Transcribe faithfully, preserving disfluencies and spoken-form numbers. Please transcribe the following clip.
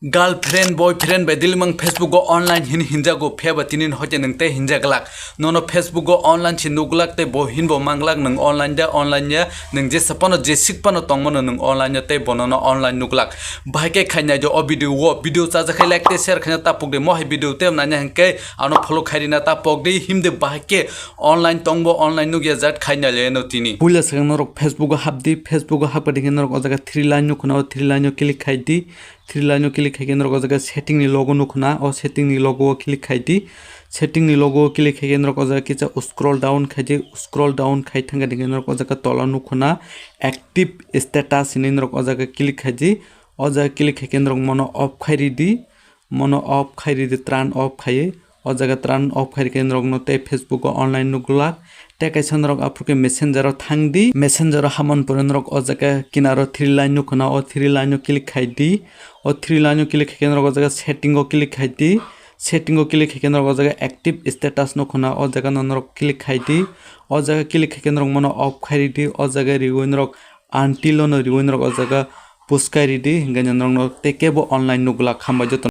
Girlfriend, boyfriend bai dilimang Facebook o online hin hinjago, phiyaba tini hoite nwng tei hinjaglak. Nono Facebook o online se nuglak tei bo hinbo manglak, nwng online da online ya, nwng jesa phano jesik phano tongmano nwng online ya tei bonono online nuglak. Bahai khe khainai jo o video o, video chajakhe like tei share khaina tapok di, mohai video tei naina hinkhe ano follow khairina tapok di, himde bahai khe online tongbo online nugya jat khainai leno tini. Puila swkang norok Facebook o hapdi, Facebook o hapkha dikhe norok o jaga three line nukhuna, o three line o click khaidi. Three line o click khaikhe norok o jaga setting ni logo nukhuna, o setting ni logo o click khaidi. Setting ni logo o click khaikhe norok o jaga kisa scroll down khaidi, scroll down khai thangkha dikhe norok o jaga tola nukhuna active status hinwi norok o jaga click khaidi. O jaga click khaikhe norok mono off khai ridi, mono off khai ridi, turn off khaiwi. O jaga turn off khairikhe norokno tei Facebook o online nuglak. Tei kaisa norok aphuru khe Messenger o thangdi. Messenger o hamon pore norok o jaga kinaro three line nukhuna, o three line o click khaidi. O three line o click khaikhe norok o jaga setting o click khaidi. Setting o click khaikhe norok o jaga active status nukhuna, o jaga no norok click khaidi. O jaga click khaikhe norok mono off khairidi. O jaga riwi norok until o no riwi norok o jaga push khairidi, hinkhe norokno tei kebo online nuglak. Hambai joto.